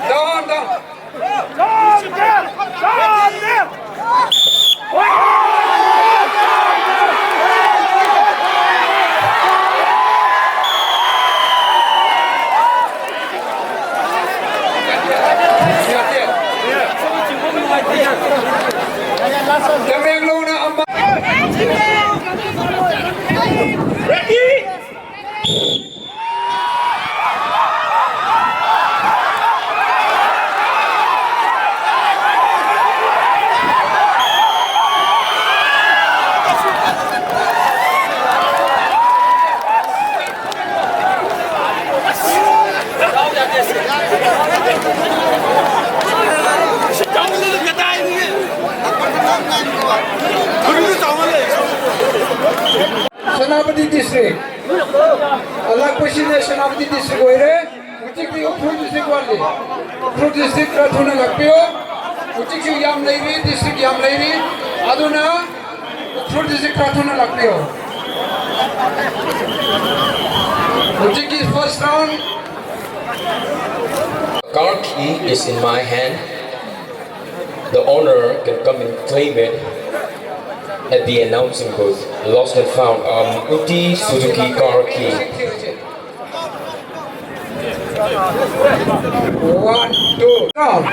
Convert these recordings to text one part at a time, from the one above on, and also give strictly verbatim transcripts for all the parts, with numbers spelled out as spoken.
Down, down. Ready? Senapati District. Alakpa shina Senapati District oire. Hojikti Ukhrul District wali. Ukhrul District kharā thuna lakpiyo. Hojikti yamleiri, district yamleiri. Aduna Ukhrul District kharā thuna lakpiyo. Hojikti first round. Car key is in my hand. The owner can come and claim it at the announcing booth. Lost and found, um, Uti Suzuki car key. One, two, now.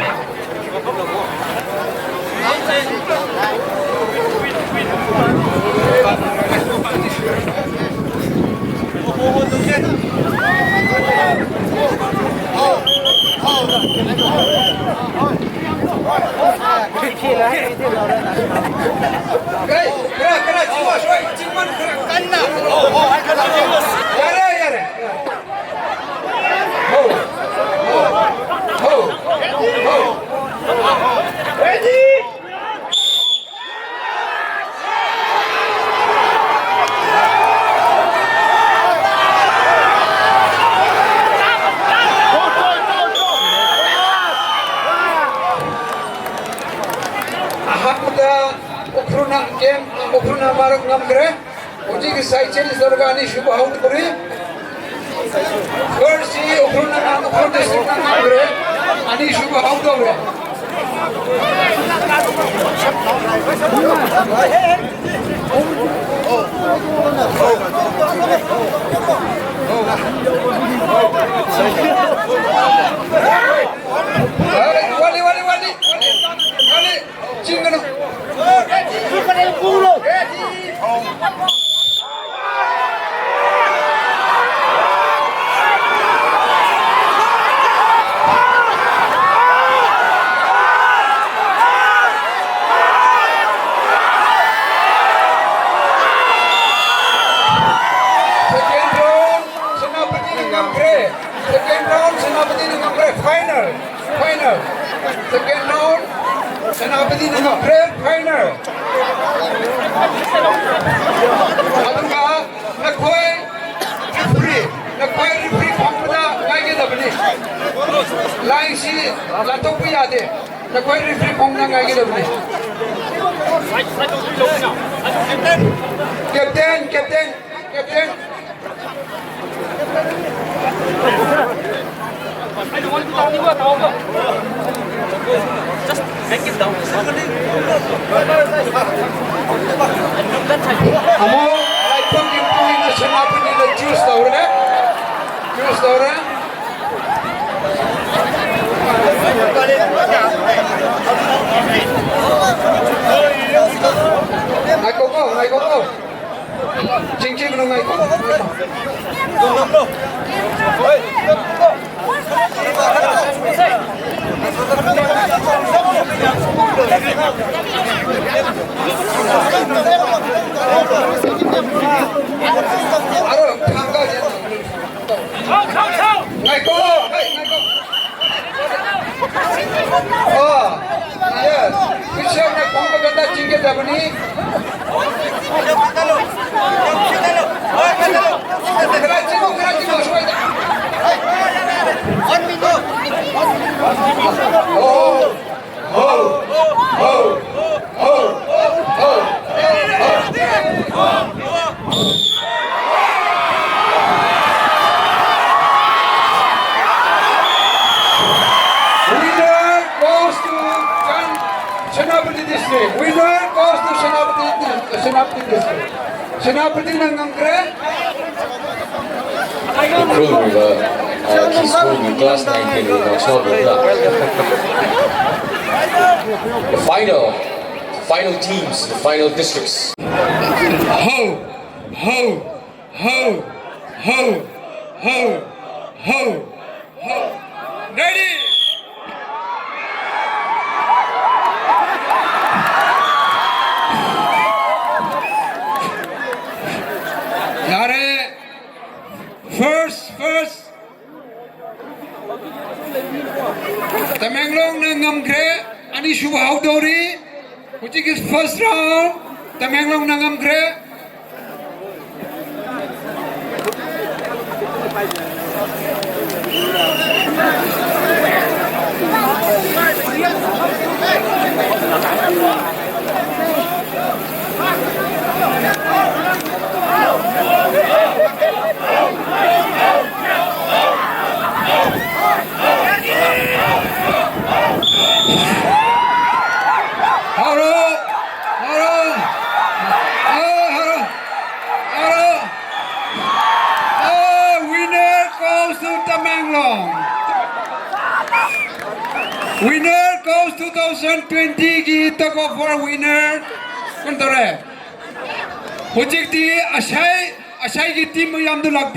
Ready? Ahamuda Ukhrulna game, Ukhrulna maruk ngamkre. Hojiki side change taraga anishuva haoda kuri. First hi Ukhrulna, Ukhrul District na ngamkre. Anishuva haoda kuri. Wali, wali, wali, wali. Wali. Chingkanu. Second round, Senapati na ngamkre. Second round, Senapati na ngamkre. Final. Final. Second round, Senapati na ngamkre, final. Athumva, nakhoi referee, nakhoi referee phongda ngaigidabani. Line shi lathokpa yade. Nakhoi referee phongda ngaigidabani. Captain, captain, captain. Just make it down. Amo, Ngaikhokki puina Senapatila choose thaora. Choose thaora. Ngaikhok, ngaikhok. Chingching nung ai ko. Aro, thangka je. Ngaiko, hai, ngaiko. Oh, yes. Kucham na kong ka ganda chingke dabani. Karachi ko, Karachi ko, shoy da. Oh, oh, oh, oh, oh, oh. Winner goes to Chan-, Senapati District. Winner goes to Senapati Dis-, Senapati District. Senapatina ngamkhare. Ukhrulwuiva, uh, Key School wui class nine ten wui naoshinaobingna. The final, final teams, the final districts. Ho, ho, ho, ho, ho, ho, ho. Ready? Yare. First, first. Tamenglongna ngamkhare, anishuva haodaori. Hujiki first round, Tamenglongna ngamkhare. Haoro! Haoro! Ah, haoro! Haoro! Ah, winner goes to Tamenglong. Winner goes two thousand twenty ki tug of war winner. Khuntore. Hujikti ashai, ashaiki team mayamda lak